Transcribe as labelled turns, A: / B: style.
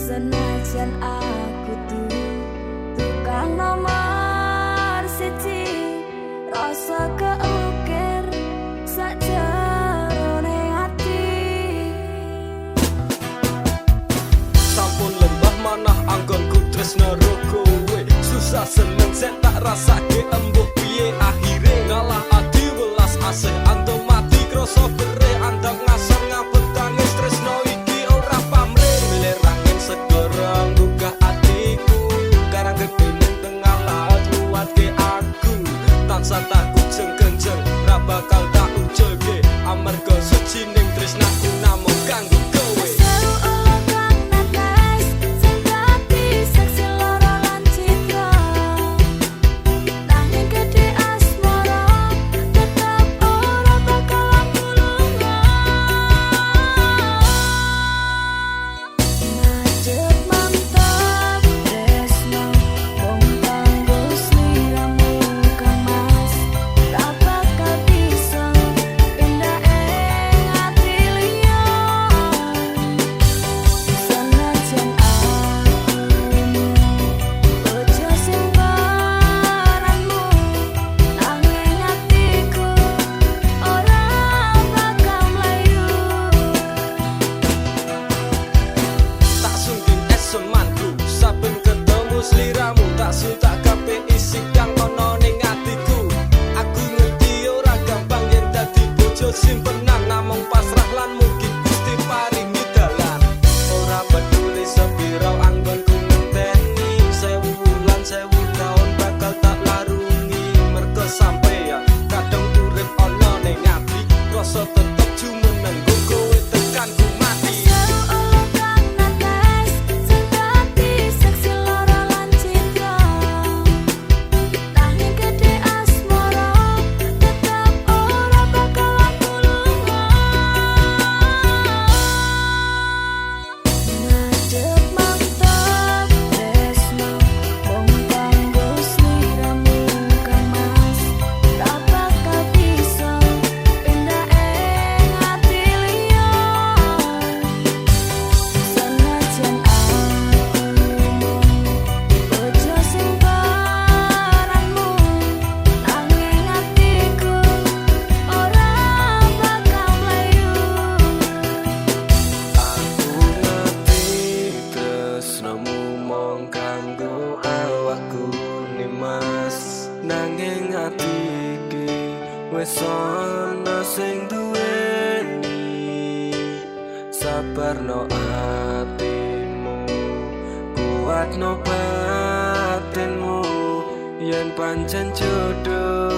A: Senajan aku tukang nomor siji, rasa keukir sajerone ati.
B: Sampun lembah manah anggonku tresna ro kowe. Susah seneng sek tak rasake, embuh piye akhire. Ngalah ati welas asih antuk mati krasa perih, andap ngasor ngapet tangis, tresno iki ora pamrih. Milir angin segara nggugah atiku, karang gede ning tengah laut nguatke aku. Tansah tak kujeng kenjeng ra bakal tak uculke, amarga suci ning tresnaku namung kanggo kowe.
A: Sewu ula kang netes sing dadi saksi lara lan citra, nanging gedhe asmara tetep ora bakal aku lunga. Majeg mantep tresno mung kanggo sliramu kang mas, ra bakal bisa pindah ing ati liya. Senajan aku bojo simpenanmu, nanging atiku ora bakal mlayu.
B: Tak sungging esemanku saben ketemu sliramu, tak suntak kabeh isi kang ana ning atiku. Aku ngerti ora gampang yen dadi bojo simpenan, namung pasrah lan mugi Gusti paringi dalan. Ora peduli sepiro anggonku ngenteni, 1000 wulan 1000 taun bakal tak larungi, mergo sampeyan kadung urip ana ning ati, rasa tetep jumeneng kowe tekan ku mati.
A: Sewu ula kang netes sing dadi saksi lara lan citra, nanging gedhe asmara tetep ora bakal aku lunga. Majeg mantep tresno mung kanggo sliramu kang mas, ra bakal bisa pindah ing ati liya. Senajan aku bojo simpenanmu, nanging atiku ora bakal mlayu.
B: Aku ngerti tresnamu mung kanggo awakku nimas, nanging ati iki wis ana sing duweni. Sabarno atimu, kuatno batinmu, yen pancen jodoh.